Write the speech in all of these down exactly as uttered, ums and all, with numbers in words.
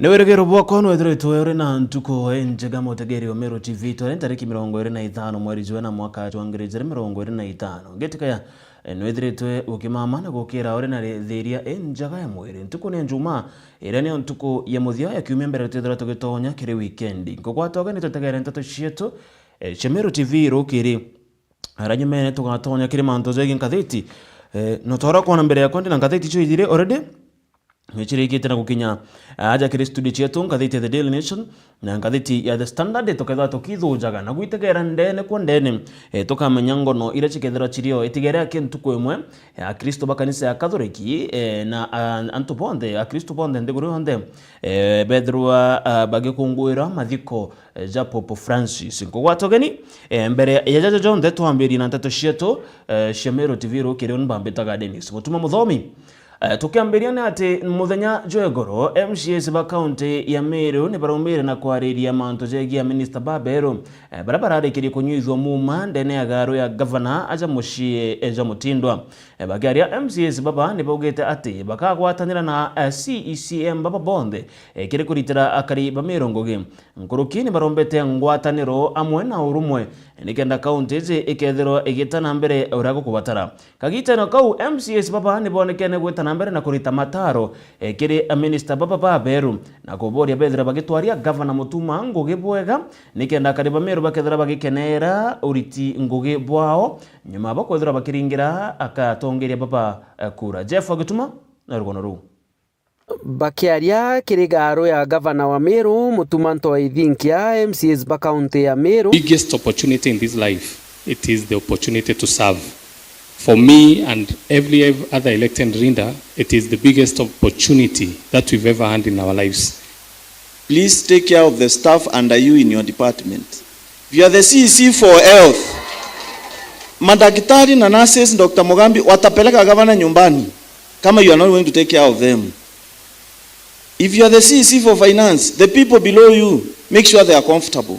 Ni wirigiro bwakwa nwithiritwe uri na ntuku injega, mutegeri wa Meru T V. Twari ntariki mirongo iri na itano mweri jwa ina mwaka jwa ngiri ijiri mirongo iri na itano. Ngitikaya, eh, nwithiritwe ukimama na gukira uri na ri-, thiria injega ya mwiri. Ntuku ni Njumaa, iria niyo ntuku ya muthia ya kiumia mbere twithirwa tugitonya kiri wikendi. Nkugwata ugeni tutegere nteto cietu, eh, cia Meru T V rukiri. Ara nyumene tugatonya kiri mantu jegii ngathiti. Eh, no twara kwona mbere yakwa ndina ngathiti cio ithiri already. Nicirikite na gukinya aja kiri studio cietu, ngathiti ya The Daily Nation na ngathiti ya The Standard, tukethirwa tukithujaga na gwitegera ndene kwa ndene, eh, tukamenya ngono iria cikethirwa cirio itigere aki ntuku imwe, eh, Akristo ba kanisa ya Kathoriki, eh, na, ah, antu bonthe, Akristo bonthe nthiguru yonthe, eh, bethirwa, ah, bagikunguira mathiko, eh, ja Pope Francis. Nkugwata ugeni, eh, mbere ya jaja jonthe twambirie na nteto cietu, eh, cia Meru T V rukiri, uni mbambitaga Dennis Mutuma Muthomi. Eh, tukiambiria ni ati muthenya jwa igoro, M C As ba kaunti ya Meru ni baraumire na kwariria mantu jegie aminista baberu, eh, baria bararikirie kunyuithua muuma ndene ya garu ya gavana aja mucii, eh, jwa Mutindwa. Eh, bakiaria, M C As baba ni baugite ati bakagwatanira na, eh, C E C M baba bonthe, eh, kiri kuritira akari ba Meru ngugi. Nkuruki ni barombete ngwataniro amwe na urumwe, eh, nikenda kaunti iji ikethirwa igita na mbere uria gukubatara. Kagitene kau, M C As baba ni bonekene gwita na mbere na kurita mataro, eh, kiri aminista baba baberu, na kuboria bethira bagitwaria gavana Mutuma ngugi bwega, nikenda akari ba Meru bakethira bagikenera uriti ngugi bwao, nyuma bakwethira bakiringira akatongeria baba, eh, kura. Jeff Agituma na rugono ruu. Bakiaria kiri garu ya gavana wa Meru, Mutuma Ntoi Thinkia, M C As ba kaunti ya Meru. Biggest opportunity in this life, it is the opportunity to serve. For me and every other elected leader, it is the biggest opportunity that we've ever had in our lives. Please take care of the staff under you in your department. If you are the C E C for health, madaktari na nurses, Doctor Mugambi, watapeleka gavana nyumbani kama you are not going to take care of them. If you are the C E C for finance, the people below you, make sure they are comfortable.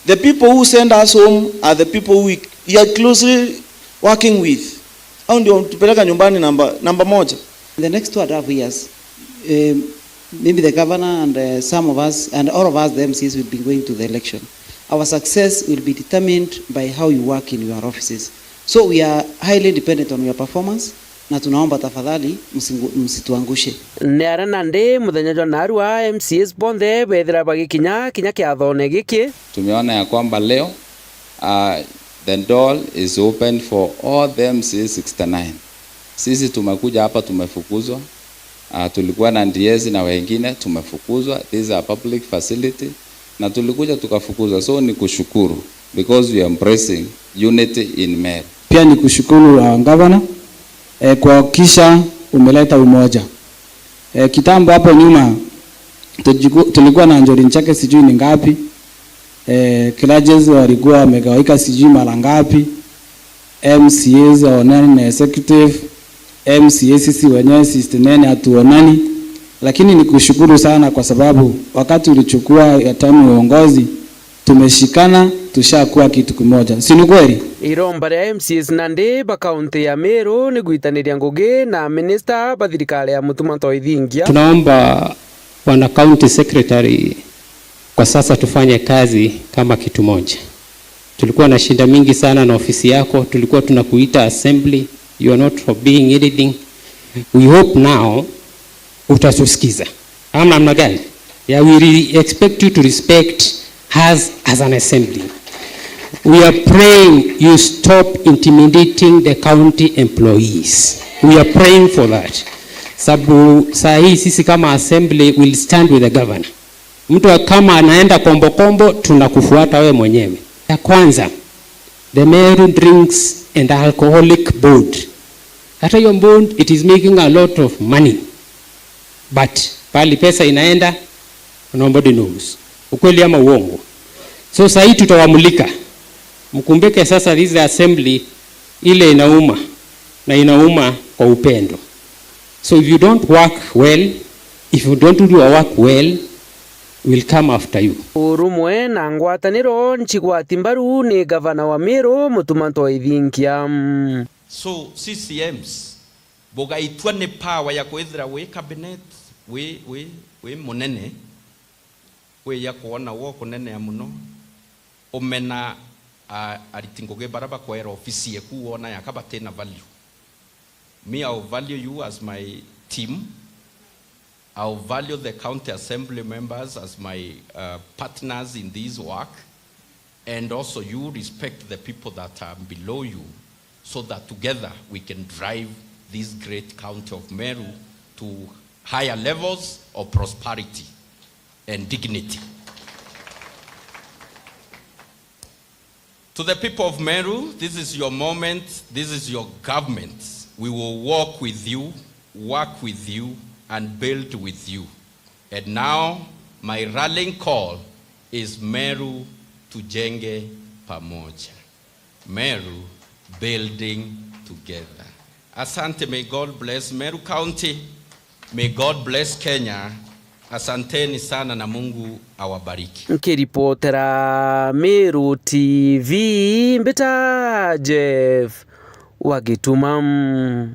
The people who send us home are the people who we, you are closely working with. Hao ndio tupeleka nyumbani namba, namba moja. In the next two and a half years, um, maybe the governor and, uh, some of us and all of us, the M C As, will be going to the election. Our success will be determined by how you work in your offices. So we are highly dependent on your performance, na tunaomba tafadhali msingu-, msituangushe. Ni aria nandi muthenya jwa narua M C As bonthe bethira bagikinya kinya kiathone giki. Tumeona ya kwamba leo, uh, the door is open for all the M C As sixty-nine. Sisi tumekuja hapa, tumefukuzwa. Ah, tulikuwa na D S na wengine tumefukuzwa. These are public facility. Na tulikuja tukafukuzwa. So ni kushukuru because we are embracing unity in Meru. Pia ni kushukuru, uh, gavana, eh, kuhakikisha umeleta umoja. Eh, kitambo hapo nyuma tujiku-, tulikuwa na Njuri Ncheke sijui ni ngapi. Eh, clergy walikuwa wamegawaika sijui mara ngapi. M C As haonani na executive, M C As sisi wenyewe sixty-nine hatuonani, lakini ni kushukuru sana kwa sababu wakati ulichukua ya tamu uongozi, tumeshikana, tushakuwa kitu kimoja. Si ni kweli? Iromba ria M C As nandi ba kaunti ya Meru ni gwitaniria ngugi na minista ba thirikari ya Mutuma Ntoi Thingia. Tunaomba bwana county secretary, kwa sasa tufanye kazi kama kitu moja. Tulikuwa na shida mingi sana na ofisi yako, tulikuwa tunakuita assembly, you are not for being anything. We hope now utatusikiza. Ama namna gani? Yeah, we really expect you to respect us as an assembly. We are praying you stop intimidating the county employees. We are praying for that. Sababu saa hii sisi kama assembly will stand with the governor. Mtu wa-, kama anaenda kombokombo, tunakufuata wewe mwenyewe. Ya kwanza, the Meru Drinks and Alcoholic Board. Hata hiyo board, it is making a lot of money. But pali pesa inaenda, nobody knows. Ukweli ama uongo? So saa hii tutawamulika. Mkumbuke sasa, this is the assembly ile inauma, na inauma kwa upendo. So if you don't work well, if you don't do your work well, we'll come after you. Urumwe na ngwataniro ncigwati mbaru ni gavana wa Meru, Mutuma Ntoi Thingia. So, C C Ms, bugaitua ni power ya kwithira wi cabinet, wi, wi Wi munene, wija kwona wo kunenea muno, umena a-, ariti ngugi bara bakwera ofisi eku wona yaka batina value. Me, I will value you as my team. I will value the county assembly members as my, uh, partners in this work. And also you respect the people that are below you, so that together we can drive this great county of Meru to higher levels of prosperity and dignity. To the people of Meru, this is your moment, this is your government. We will walk with you, work with you, and build with you. And now, my rallying call is Meru tujenge pamoja. Meru building together. Asante, may God bless Meru County. May God bless Kenya. Asanteni sana na Mungu awabariki. Nkiripotera Meru T V, mbita Jeff wa Gituma.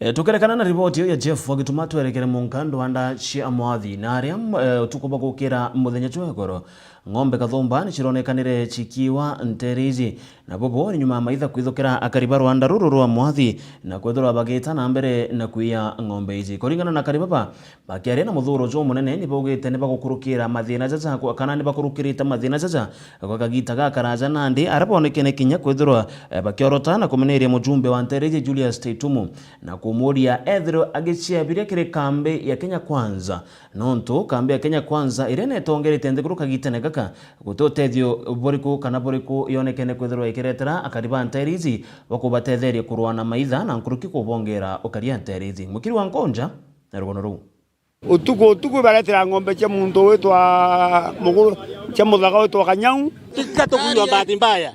E, tukerekana na riboti iyo ya Jeff wa Gituma, twerekere munka ndwanda cia Mwathi na aria, e, utuku bwa gukira muthenya jwa igoro, ng'ombe kathumba ni cironekanire cikiwa nteere iji, na bobo ni nyuma ya maitha kwithukira akari ba rwanda ruru rwa Mwathi na kwithirwa bagita na mbere na kwiya ng'ombe iji. Kuringana na akari baba, bakiaria na muthuro jumunene, ni baugite ni bagukurukira mathina jaja, kwa-, kana ni bakurukirite mathina jaja gwa kagita gakaraja nandi, aria bonekene kinya kwithirwa, eh, bakiorota na kumeneria mujumbe wa nteere iji Julius Teitumu na kumuria ethirwe agiciabiria kiri kambi ya Kenya Kwanza, nontu kambi ya Kenya Kwanza iria netongerete nthiguru kagitene gaka, guti utethio buriku kana buriku yonekene kwithirwa ikiretera akari ba nteere iji bwa kubatetheria kurwa na maitha na nkuruki kubongera ukari a nteere iji. Mukiri wa Nkonja na rugono ruu. Utuku, utuku ibaretera ng'ombe cia muntu witwa Muguru, cia muthaka witwa Kanyau. Katukunywa bahati mbaya.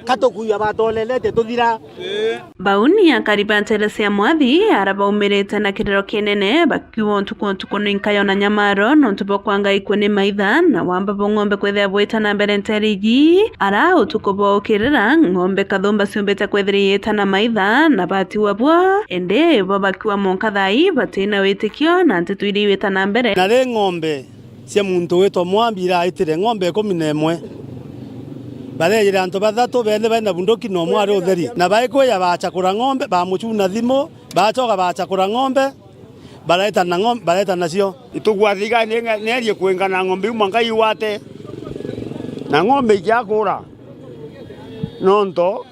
Katukunywa batolelete tuthira. Bau ni akari ba nteere cia Mwathi, ara baumirite na kiriro kinene, bakiuga utuku utuku ni nkayo na nyamaro, nontu bwa kwanga ikue ni maitha, na wamba bwa ng'ombe kwithira bwita na mbere nteere iji, ara utuku bwa ukirira, ng'ombe kathumba ciumbite kwithira iita na maitha, na batiwa bwo, indi bo bakiuga monka thaa ii batina witikio na nteto iria iwita na mbere. Na ri ng'ombe cia muntu witwa Mwambi iraitire ng'ombe ikumi na imwe. Barejire antu bathatu, bene bari na bunduki na umwe ari utheri. Na baikwija bacakura ng'ombe, bamucuna thimu, bacoka bacakura ng'ombe, bareta na ng'om-, bareta nacio. Itugua thirikari ni, ni erie kwingana ng'ombe iu mwanka igwate. Na ng'ombe ikiakura. Nontu,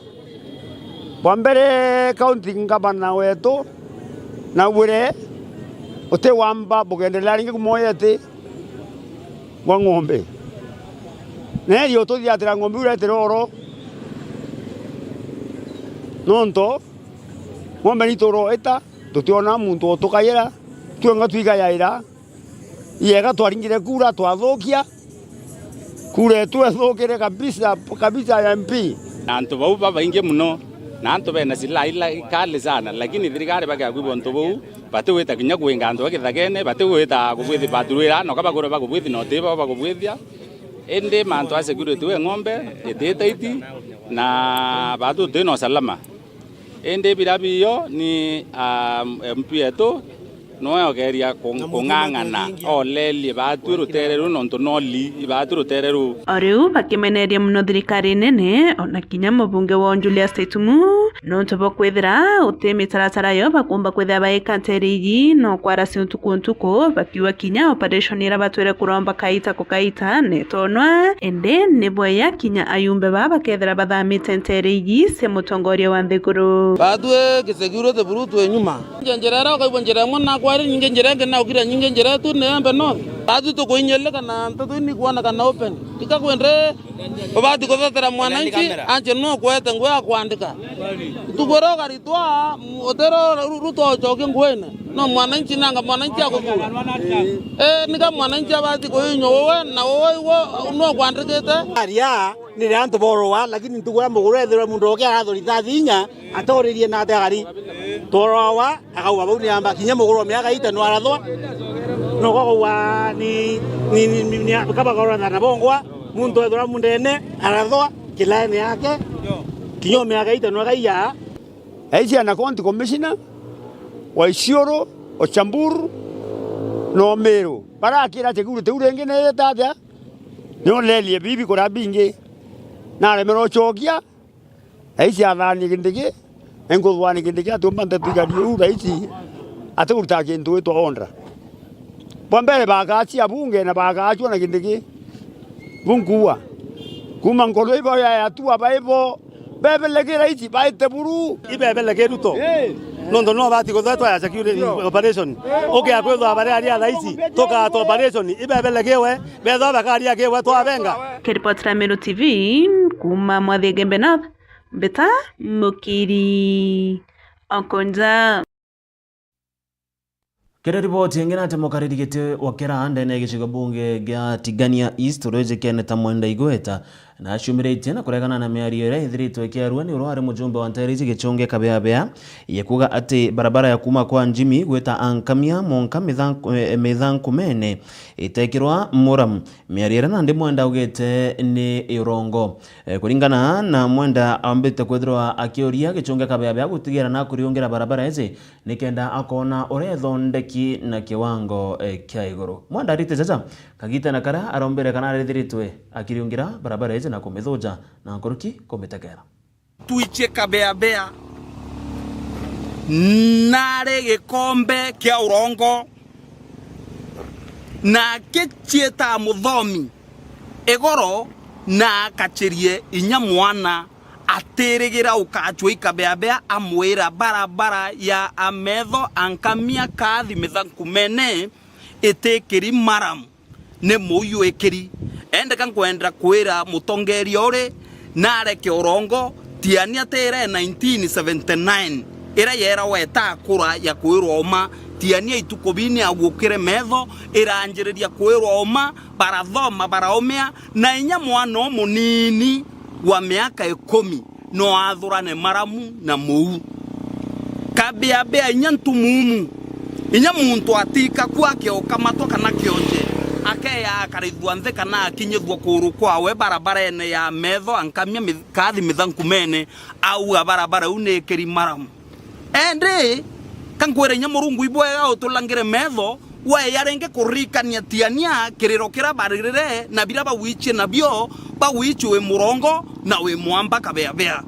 bwa mbere, county ngavana wetu, naugire, uti wamba bugenderera ringi kumoya iti bwa ng'ombe. Neeri ututhiatira ng'ombe iu iretire oro. Nontu, ng'ombe ni ituroita, tutiona muntu utukayira, twenga twigayaira. Yega twaringire kura, twathukia. Kura yetu ethukire kabisa, kabisa ya M P. Na antu bau babaingi muno, na antu bena silaha ila ikali sana, lakini thirikari bakiakwigua untu buu, batigwita kinya kwinga antu ba githagene, batigwita kubwithi-, baturwira noka bagure bagubwithi na uti babo bagubwithia. Indi mantu a security we ng'ombe itiite iti, na batu tutina usalama. Indi biria bio ni, ah, M P wetu, noe ogeria kung-, kung'ang'ana, olerie baatue rutere ruu, nontu noli ibaatue rutere ruu. O riu bakimeneria muno thirikari nene, ona kinya mubunge wao Julius Teitumu, nontu bwa kwithira uti mitaratara yo bakumba kwithira baika ntere iji, no kwaracia utuku ntuku, bakiuga kinya operation iria batwire kuromba kaita ku kaita netonwa, indi ni bweya kinya ayumbe baa bakethira bathamite ntere iji cia mutongoria wa nthiguru. Baatue kisecurity buru twi nyuma. Nje njira iria ukaigua njira imwe na kwari nyingi njira ingi na ukira nyingi njira yetu ni Embe North. Baatue tukuinyilika na nteto ini kwonekana open. Ika kwende ubati kuthetera mwananchi, anje no kwete nguo ya kwandika. Ntuku iria ukaritwa, utero ru-, ruto ucokie nguo ine. No mwananchi nanga mwananchi akuthura. Eh, nika mwananchi abati kuinywa uwe na uwe igwo no kwandikite. Aria ni ria antu borwa, lakini ntuku ya muguru ethirwa muntu oke arathuri thathi inya, atoririe na ate agari. Torowa, akauga bau ni amba kinya muguru wa miaka itano arathwa. No kwa kuuga ni, ni, ni, ni, ni, kaba korwa na bongwa, muntu ethirwa mundene arathwa kilaene yake. Kinya miaka itano akaiya. Aisia na county commissioner, bwa Isiolo, o Samburu, na o Meru. Barakira security iu ringi ni itatia? Ni olerie bibi kuria bingi. Naremerwa ucokia, raisi athanie Kindiki, na inkuthwa ni Kindiki atiumba nteto igarie uu raisi atikuruta kintu witwa order. Bwa mbere bagacia bunge na bagacua na Kindiki. Bu nkuuga. Kuuma nkoro ibo ya yatua baibo, bebeleke raisi baite buru. Ibebeleke Ruto. Nontu no bati kuthwa twaya security operation. Ukia kwithwa baria aria raisi, tukata operation. Ibebeleke we, bethwa bakaria kiwe twabenga. Kiripotera Meru T V, kuuma Mwathigembe North, Mbita Mukiri Okonja. Kiri riboti ingi ni ati mukariri giti wa Kira ndene ya gicigo bunge gia Tigania East, uria wijikene ta Mwenda Igweta, na aciumiritie na kuregana na miario iria ithiritwe ikiarua ni uria wari mujumbe wa Nteriji Gichunge Kabeabea, ya kuuga ati barabara ya kuuma kwa Njimi gwita Ankamia monka mithanku-, eh, mithankumene itekirwa muramu. Miario iria nandi Mwenda augite ni ya urongo. Eh, kuringana na Mwenda, aumbite kwithirwa akiuria Gichunge Kabeabea gutigira na kuriungira barabara iji nikenda akoona uria ithondeki na kiwango, eh, kia iguru. Mwenda arite jaja kagita na karia arombire kana arithiritwe akiriungira barabara iji na kumithuja na nkuruki kumitegera. Twichie Kabeabea nari gikombe kia urongo, na akiciita muthomi igoro, na akacirie inya mwana atirigira ukacua i Kabeabea, amwira barabara ya Ametho Ankamia Kaathi Mithankumene itikiri maramu. Ni muu jwikiri. Endeka nkwenda kwira mutongeria uri nareke urongo, Tiania tire nineteen seventy-nine, iria yera weta akura ya kwirwa uma. Tiania ituku bini agukire metho, iranjiriria kwirwa uma, barathoma, baraumia, na inya mwana umunini wa miaka ikumi no athurane maramu na muu. Kabeabea inya ntumumu, inya muntu atika ku akioka matwa kana kionje, akeya akarithua nthi kana akinyithua kuru kwawe barabarene ya Metho Ankamia mi-, Kaathi Mithankumene, auga barabara iu ni ikiri maramu. Endi, ka nkwire inya Murungu ibwega utulangire metho, weya ringi kuririkania Tiania kiriro kiria baririre na biria bagwichie nabio, bagwichie wi murongo na wi mwamba Kabeabea.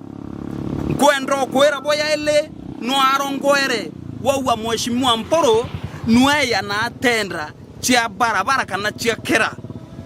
Nkwenda ukwira bwa yaili nwarongoere, waua Mheshimiwa Mpuru nweya na atenda cia barabara kana cia Kira.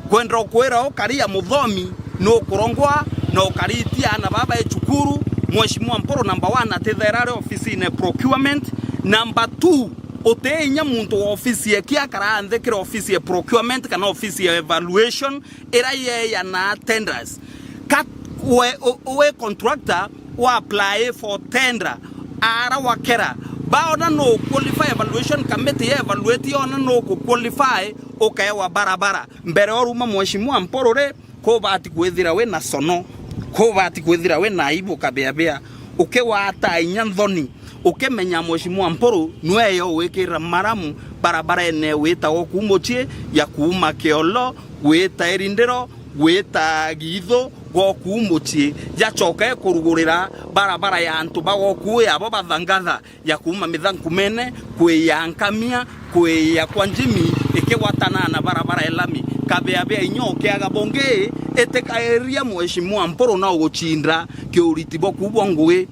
Kwenda ukwira ukaria muthomi nukurongwa na ukaritia aana baba e cukuru. Mheshimiwa Mpuru number one atithera ari ofisine procurement. Number two, uti inya muntu wa ofisi eki akara nthi kiri ofisi ya procurement kana ofisi ya evaluation ira yeyanaa tenders. Ka we, u-, we contractor wa apply for tender, ara wa Kira, baona no qualify, evaluation committee ya evaluate yona no ku qualify, ukaewa barabara. Mbere oruma Mheshimiwa Mpuru ri, kubati kwithira wi na sono, kubati kwithira wi na aibu Kabeabea, ukigwata inya nthoni, ukimenya Mheshimiwa Mpuru nweyo wikira maramu barabarene witagwo kuu mucii ya kuuma Kiolo gwita Irindiro, gwita Giithu, gwa kuu mucii, yacoka ikurugurira barabara ya antu ba gokuu yabo bathangatha ya kuuma Mithankumene, kwiya Nkamia, kwiya kwa Njimi, ikigwatana na barabara ya lami. Kabeabea inya ukiaga bungi, itikairia Mheshimiwa Mpuru na ugucinda kiuriti bwa kuu bwa ngugi.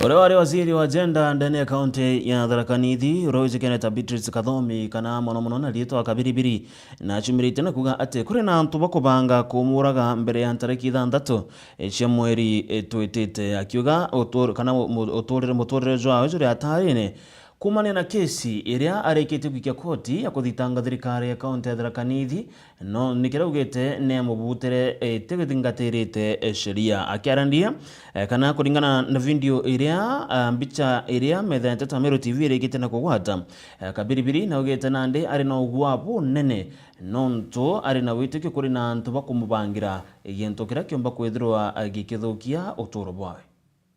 Uria wari waziri wa gender ndene ya kaunti ya Tharaka Nithi, uria wijikene ta Beatrice Kathomi, kana mono mono na riitwa Kabiribiri, na aciumiritie na kuuga ati kuri na antu bakubanga kumuraga mbere ya ntariki ithanthatu, eh, cia mweri, eh, twitite, akiuga utur-, kana mu-, mu-, uturire, muturire jwawe juri atarine kuumania na kesi iria arikitie gwikia koti ya kuthitanga thirikari ya kaunti ya Tharaka Nithi, no ni kiria augite ni amubutire, eh, itigithingatirite, eh, sheria. Akiarandia, eh, kana kuringana na video iria, ah, mbicha iria metha ya Nteto ya Meru T V irikite na kugwata, eh, Kabiribiri naugite nandi ari na ugwa bunene nontu ari na witikio kuri na antu bakumubangira gintu kiria kiumba kwithirwa, eh, gikithukia uturo bwawe.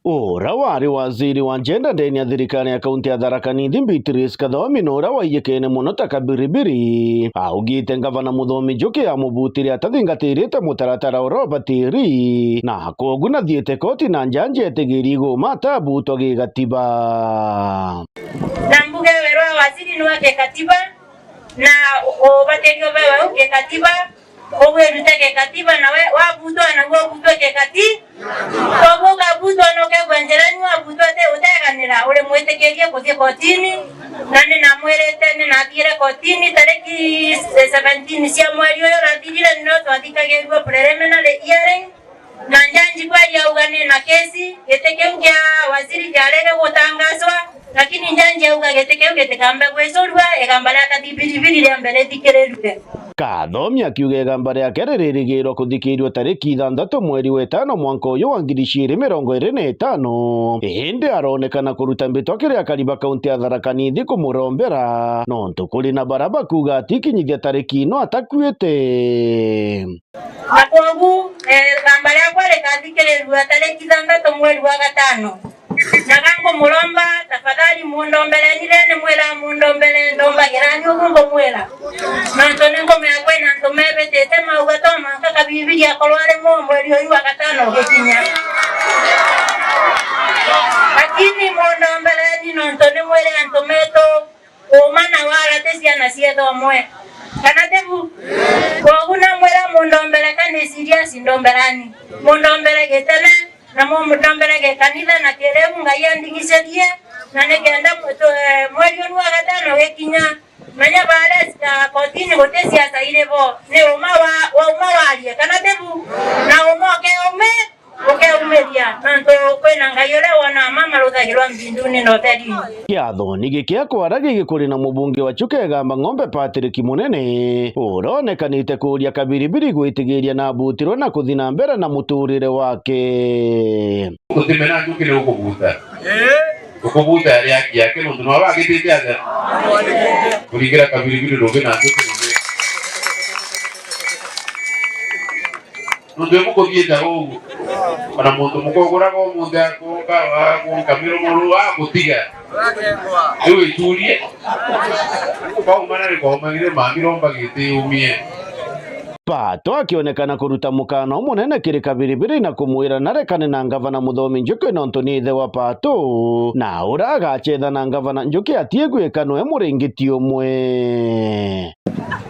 Uria wari waziri wa njenda ndene ya thirikari ya kaunti ya Tharaka Nithi, Beatrice Kathomi, na uria waiyikene mono ta Kabiribiri, augite ngavana Muthomi Njuki amubutire atathingatirite mutaratara uria ubatiri, na kwogu nathiite koti na njanji etigiri iguma atabutwa gigatiba. Na mbuge werwa waziri ni wa gikatiba, na ubatiri ubewe u gikatiba, ugwirute gikatiba, na we wabutwa, na we ubutwe gikati-, koguo ukabutwa na ukegwa njirani wabutwa ati uteganira, uri mwitikirie kuthii kotini, na ni namwirite ni nathiire kotini tariki seventeen cia mweri uyu urathirire, nio twathikagirue preliminary hearing. Na njanji kweli auga ni na kesi, giti kiu kia waziri kiarege gutangazwa, lakini njanji auga giti kiu gitikambe gwicurua, igamba ria Kathibiribiri ria mbere ithikirirue. Kathomi akiuga igamba riake riririgiirwa kuthikirua tariki ithanthatu mweri wa itano mwanka uyu wa ngiri ciiri mirongo iri na itano, indi aronekana kuruta mbitwa kiri akari ba kaunti ya Tharaka Nithi kumurombera, nontu kuri na bara bakuuga atikinyithia tariki ino atakuite. Na kwogu, eh, igamba riakwa rikathikirirua tariki ithanthatu mweri wa gatano. Na ga nkumuromba, tafadhali mundombereni, rene mwira mundombere, ndombagirani ugu nkumwira. Nontu ni nkumenya kwina antu mebitite mauga to mwanka Kabibilia akorwa ari mo mweri uyu wa gatano ugikinya. Lakini mundombereni nontu ni mwire antu metu, uma na wara ti ciana cietho mwe. Kana ti bu? Kwogu namwira mundombere ka ni serious, ndomberani. Mundombere gitene, na mundombere gikanitha, na kiriu Ngai andigicerie, na nikenda mwe-, tu-, eh, mweri unu wa gatano gikinya, menya baria cika kotini guti siasa iri bo. Ni uma wa, wa uma warie, kana ti bu? Na uma ukeume, ukeumiria, nontu kwina Ngai uria wonaga mama ruthagirwa mbinduni na utheriini. Kiathoni giki akwaragia gikuri na mubunge wa Chuka Igamba Ng'ombe Patrick Munene, uria onekanite kuuria Kabiribiri gwitigiria na abutirwe na kuthi na mbere na muturire wake. Gutimena Njuki ni ukubuta. Ukubuta yari haki yake, nontu nwa bagitite aja kuringira Kabiribiri rugi na Njuki rugi. Nontu imukuthiite ugu, ona muntu mukoguraga umunthi akuka, akunkamira muru, agutiga. Riu iturie. Kwaumana ni kwaumagire mami romba gitiumie. Pato akionekana kuruta mukana umunene kiri Kabiribiri na kumwira narekane na ngavana Muthomi Njuki nontu ni ithe wa Pato, na uria agachetha na ngavana Njuki atie gwika nwe muringiti umwe.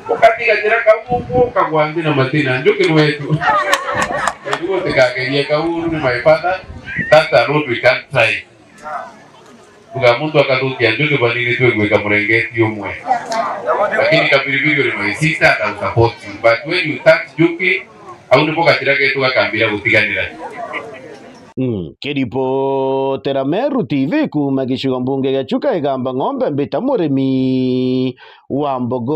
Ukatiga njira kau uguo, ukagwa nthi na matina, Njuki ni wetu. Niguo utikagerie kau, ni my father, that's a road we can't try. Uga muntu akathukia Njuki, banini twigwika murengeti umwe. Lakini Kabiribiri uri my sister and I will support you. But when you touch Njuki, au nibo gatira getu gakambira gutiganira. Mm, kiripotera Meru T V kuuma gicigo mbunge gia Chuka Igamba Ng'ombe, mbita murimi wa mbogo.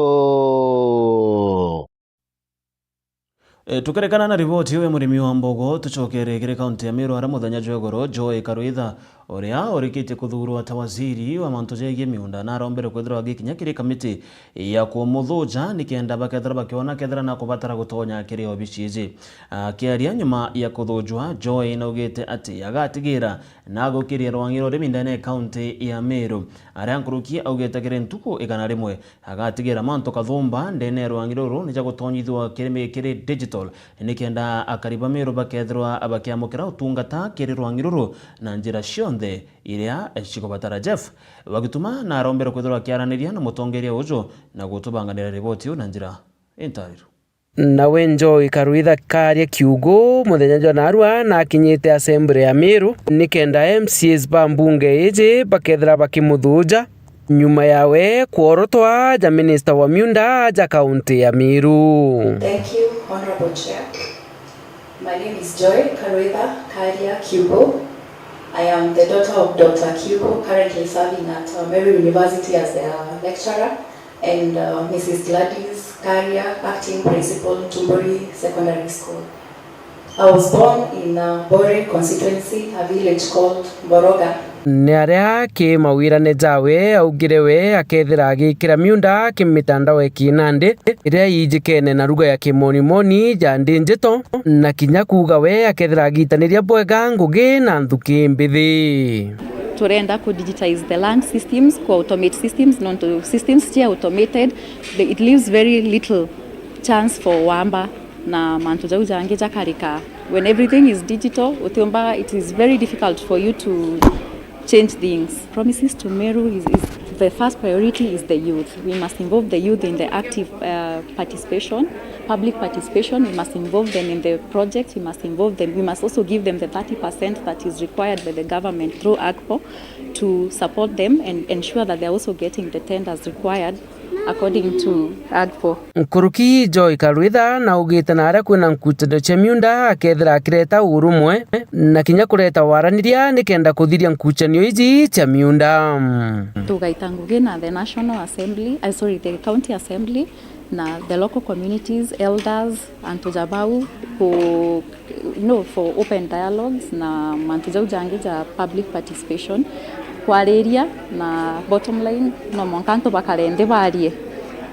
E, tukirekana na riboti iu ya murimi wa mbogo, tucokere kiri kaunti ya Meru, aria muthenya jwa igoro Joy Karwitha, uria urikitie kuthuurwa ta waziri wa mantu jegie miunda, narombere kwithirwa agikinya kiri kamiti ya kumuthuja, nikenda bakethira bakiona kethira nakubatara gutonya kiri obici iji. Akiaria nyuma ya kuthujwa, Joy naugite ati agatigira na agukiria rwang'i ruri mindene kaunti ya Meru. Aria nkuruki augite kiri ntuku igana rimwe, agatigira mantu kathumba ndene ya rwang'i ruru ni ja gutonyithua kiri mi-, kiri digital, nikenda akari ba Meru bakethirwa bakiamukira utungata kiri rwang'i ruru na njira cionthe iria cigubatara. Jeff Wagituma narombere kwithirwa akiaraniria na mutongeria uju na gutubanganira riboti iu na njira intariru. Nawe Joy Karwitha karia kiugo muthenya jwa narua nakinyite assembly ya Meru, nikenda M C As ba mbunge iji bakethira bakimuthuja, nyuma yawe kworotwa ja minister wa miunda ja kaunti ya Meru. Thank you, Honorable Chair. My name is Joy Karwitha Karia Kiugo. I am the daughter of Doctor Kiugo, currently serving at, uh, Meru University as their lecturer, and, uh, Missus Gladys Karia, acting principal, Tumburi Secondary School. I was born in uh, Bore constituency, a village called Boroga. Ni aria ki mawirane jawe augire we akethira agikira miunda ki mitandao ya kinandi iria ijikene na ruga ya kimonimoni ja ndi njito, na kinya kuuga we akethira agitaniria bwega ngugi na nthuki mbithi. Turenda ku digitize the land systems, ku automate systems, nontu systems cia automated, the- it leaves very little chance for wamba na mantu jau jangi jakarika. When everything is digital, utiumba, it is very difficult for you to change things. Promises to Meru is, is the first priority is the youth. We must involve the youth in the active uh, participation, public participation. We must involve them in the project. We must involve them. We must also give them the thirty percent that is required by the government through AGPO to support them and ensure that they are also getting the tenders required according to AGPO. Nkuruki Joy Karwitha na augite na aria kwina nkutanio cia miunda akethira akireta urumwe na kinya kureta waraniria nikenda kuthiria nkutanio iji cia miunda. Tugaita ngugi na the National Assembly, uh, sorry, the County Assembly na the local communities, elders, antu ja bau ku you know, for open dialogues na mantu jau jangi ja public participation, kwariria na bottom line no mwanka antu bakare nthi barie.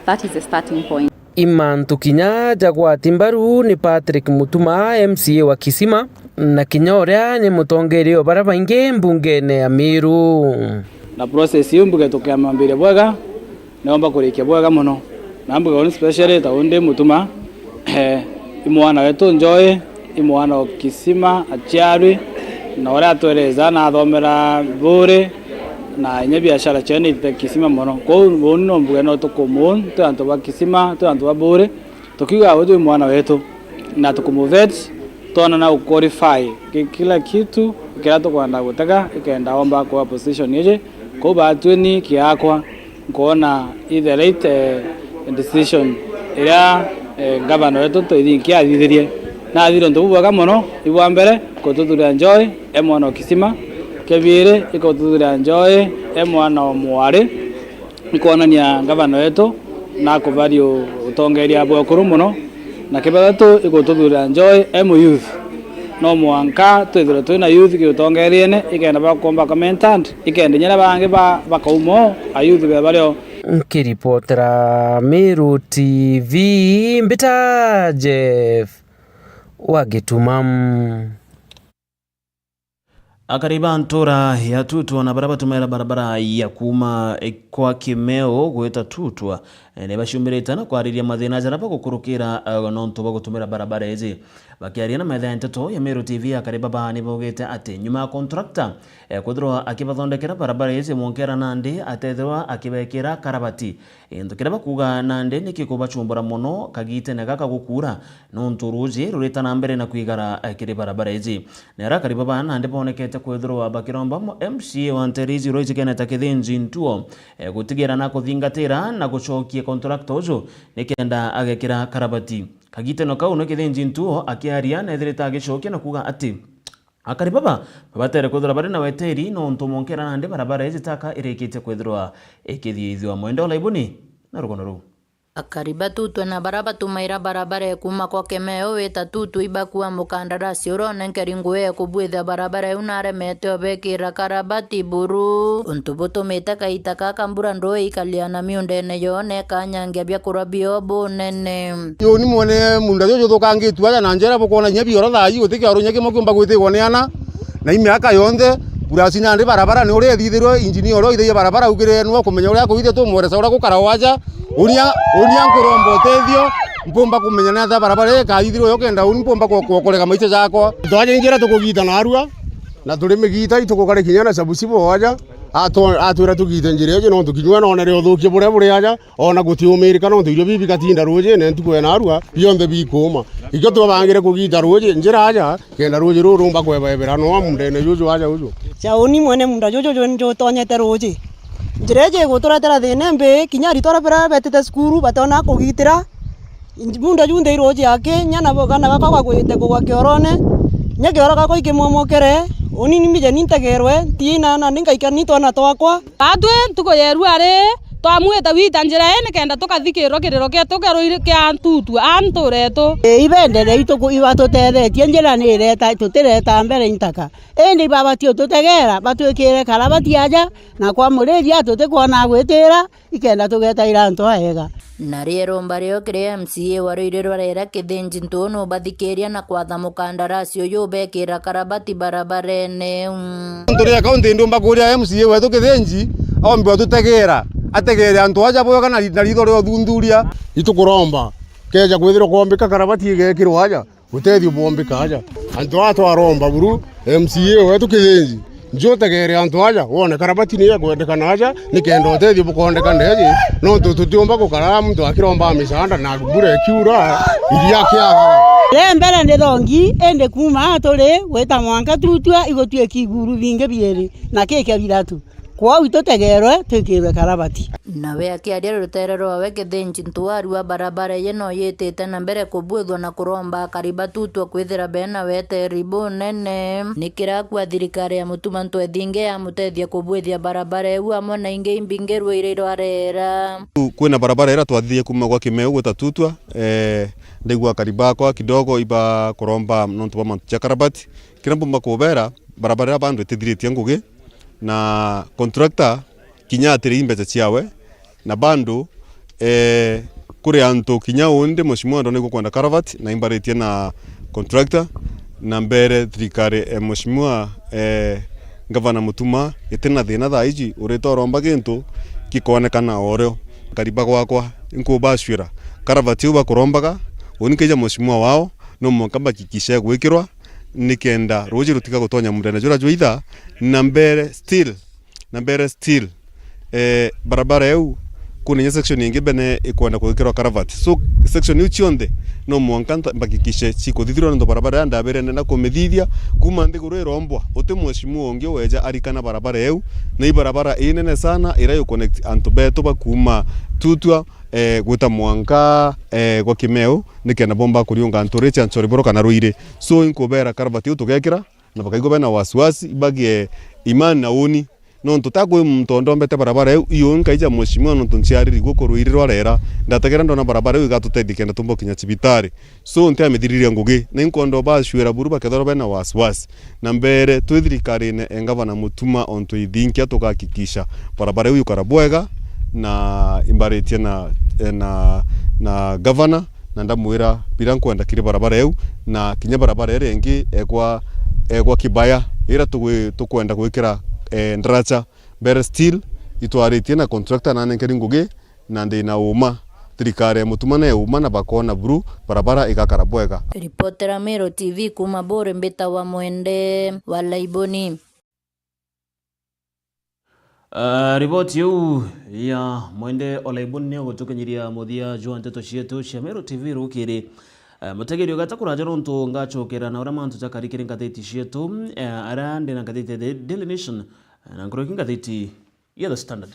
That is the starting point. I mantu kinya ja gwati mbaru ni Patrick Mutuma, M C A wa Kisima, na kinya uria ni mutongeria o baria baingi mbungene ya Meru. Na process iu mbuge tukiamambiria bwega, niomba kurikia bwega mono. Na mbuge uni specially ta undi Mutuma, eh, i mwana wetu Njoi, i mwana o Kisima aciarwi, na uria atwereza na athomera Buri, na inya biashara ciao ni itite Kisima mono. Kwou uni no mbuge no tukumu, twi antu ba Kisima, twi antu ba Buri, tukiuga uju i mwana wetu, na tukumuvet, twona na uqualify ki-, kila kitu kiria tukwenda gutega, ikenda omba kuwa position iji. Kwou batwi ni kiakwa, nkoona i the right, eh, decision iria, eh, ngavana wetu Kithure Kindiki athithirie. Na athire untu bubwega mono, ibwa mbere, ikututhuria Njoi e mwana o Kisima, kia biiri, ikututhuria Njoi e mwana o mwari, ikwonania ngavana wetu nakubaria u-, utongeria bwa ukuru mono, na kia bathatu, ikututhuria Njoi e mu youth. No mwanka twithirwe twina youth kiutongeriene, ikenda bakomba comment and ikenda inya aria bangi ba-, bakauma o, a youth beba bario. Nkiripotera Meru T V, mbita Jeff wa Gituma. Akari ba ntura ya Tutwa na baria batumaira barabara ya kuuma kwa Kimeo gwita Tutwa, eh, ni baciumirite na kwariria mathina jaria bagukurukira, eh, nontu bwa gutumira barabara iji. Bakiaria na metha ya nteto ya Meru T V, akari baba ni baugite ati nyuma ya contractor, eh, kwithirwa akibathondekera barabara iji, mwonkera nandi atethirwa akibekira karabati. Gintu kiria bakuuga nandi ni gikubacumbura mono kagitene gaka gukuura, nontu ruuji rurita na mbere na kwigara, eh, kiri barabara iji. Na aria akari baba nandi bonekete kwithirwa bakiromba mu-, M C A wa nteere iji uria ijikene ta Kithinji Ntuo, eh, gutigira na kuthingatira na gucokia contractor uju nikenda agekira karabati. Kagitene kau ni Kithinji Ntuo akiaria neethirite agicokia na kuuga ati, akari baba babatere kwithirwa bari na weteri, nontu mwonkera nandi barabara iji taka irikitie kwithirwa ikithiithua. Mwende Olaibuni na rugono ruu. Akari ba Tutwa na baria batumaira barabara ya kuuma kwa Kimeo wita Tutwa ibakua mukandarasi uria unenkeri ngugi ya kubwithia barabara iu na aremete obekira karabati buru. Untu butumite kaita kaka mbura ndui ikalia na miundene yoo na ikanyangia biakurwa bio bunene. Uni mwene munda juju juthukangitue aja na njira bukwona inya bioro thaa ii guti kioro inya kimwe kiumba gwitigwa ni ana na i miaka yonthe. Kurasi nandi barabara ni uria ithithirwe, injinia uria uithagia barabara augire niwe ukumenya uria akuithia, tumweresa uria gukara o aja. Uria, uria nkuromba utethio, mpumba kumenya ni atia barabara ii ikathithirwe yo kenda uni mpumba ku-, ku-, kurega maica jakwa. Twaja njira tukugita narua, na turi migita itukukare kinya na cabucibu o aja. Atw-, atwira tugite njira iji nontu kinya we nonere uthukia buria buri aja. Ona gutiumirika nontu irio bibi bigatinda ruujine ntuku ya narua, bionthe bikuuma. Ikio twabangire kugita ruuji njira aja, kenda ruuji ruu rumba kwebaebera noa mundene juju aja uju. Cauni mwene munda juju ju-, jutonyete ruuji. Njira iji iguturetera thina imbi, kinya aritwa aria betite cukuru batona kugitira. Munda ju nthei ruuji aki, nya na bana gakwa gagwite kugwa kiorone, nya kioro gakwa ikimomokere, uni ni mbije ni ntegerwe, ntiina na ni ngaikara ni twana twakwa. Atwi ntuku ya irua ri, Twamwita wita njira ii nikenda tukathikirwa kiriro kietu kia ruiri kia ntutu a ntuura etu. Ii, ibendere itu ku-, ibatutethetie, njira ni ireta, tutireta mbere intaka. Indi ibabati ututegera, batwikire karabati aja, na kwa muriria tutikwona gwitira, ikenda tugetaira antu aega. Nario iromba rio kiri M C A wa ruiri rwa Rera Kithinji Ntunu bathikiria na kwatha mukandarasi uyu ubekira karabati barabarene iu. Nturia kaunti ndiumba kuria M C A wetu Kithinji, aombe ututegera, ategere antu aja bwega na ri-, na ritho ria uthuthuria. Itukuromba, keja kwithirwa kwombika karabati igekirwa aja, utethio bwombika aja. Antu aa twaromba buru, M C A wetu Kithinji, nju utegere antu aja, wone karabati ni ekwendekana aja, nikenda utethio bukondekana eji, nontu tutiumba gukara muntu akiromba misaanda na mbura ikiura, iria kiaga. Ria mbere ni thongi, indi kuuma aa turi gwita mwanka tutua igutuika iguru bingi biiri na kikia biratu. Kwou itutegerwe twikirwe karabati. Nawe akiaria rutere rwawe Kithinji Ntuaru wa barabara iji no yitite na mbere kubuithwa na kuromba akari batutwa kwithira bena weteri bunene. Ni kirakua thirikari ya Mutuma Ntwethinge yamutethia kubuithia barabara iu amwe na ingi imbingi ruiri rwa Rera. Kwina barabara iria twathithie kuuma gwa Kimeu gwita Tutwa, eh, ndaigua akari bakwa kidogo iba kuromba nontu bwa mantu ja karabati. Kiria mbumba kubera, barabara iria bado itithiritie ngugi, na contractor kinya atiri mbeca ciawe, na bado, eh, kuri antu kinya undi mheshimiwa ndona igukwenda culvert, na imbaritie na contractor, na mbere thirikari, eh, mheshimiwa, eh, Gavana Mutuma, itina thina thaa iji, urita uromba gintu gikonekana orio. Kariba gwakwa, inkubacwira, culvert iu bakurombaga, uni nkeja mheshimiwa wao, no mwanka mbakikishe gwikirwa, nikenda ruuji rutiga gutonya murene juria jwaitha, na mbere still, na mbere still, eh, barabara iu, kuna inya section ingi bene ikwenda gwikirwa culvert. So, section iu cionthe, no mwanka nta-, mbakikishe cikuthithirwa, nontu barabara ya ndabire nenda kumithithia kuma nthiguru irombwa. Uti mheshimiwa ungi weja arikana barabara iu, na i barabara inene sana, iria yu connect antu betu ba kuma Tutwa, eh, gwita mwanka, eh, gwa Kimeu, nikenda bomba kuriunga antu ri cia Nchoriboro kana Ruiri. So, inkubera culvert iu tugekira, na bakaigua bena wasiwasi, bagie imani na uni. Nontu ta kwi muntu ondombete barabara iu, iyo nkaija mheshimiwa nontu nciariri guku Ruiri rwa Rera, ndategera ndona barabara iu igatutethia kenda tumba kinya cibitari. So, ntiamithiriria ngugi, na inkwenda ubacwira buru bakethirwa bena wasiwasi. Na mbere, twi thirikarine e Gavana Mutuma ontu ithinkia tugakikisha barabara iu ikara bwega, na imbaritie na, na, na Gavana, na ndamwira bira nkwenda kiri barabara iu, na kinya barabara iria ingi egwa, egwa Kibaya, ira tugwi-, tukwenda gwikira, eh, ndaracha mbere still itwaritie na contractor nanenkeri ngugi, na ndi na uma. Thirikari ya Mutuma ne uma na bakona buru barabara igakara bwega. Ripotera Meru T V kuma Buri mbita wa Mwende wa Laiboni. Ah, riboti iu ya Mwende Olaibuni niyo gutukinyiria muthia jwa nteto cietu cia Meru T V rukiri. Ah, mutegeri ugata kuraja nontu ngacokera na uria mantu jakari kiri ngathiti cietu, eh, aria ndi na ngathiti ya The Daily Nation, eh, na nkuruki ngathiti ya The Standard.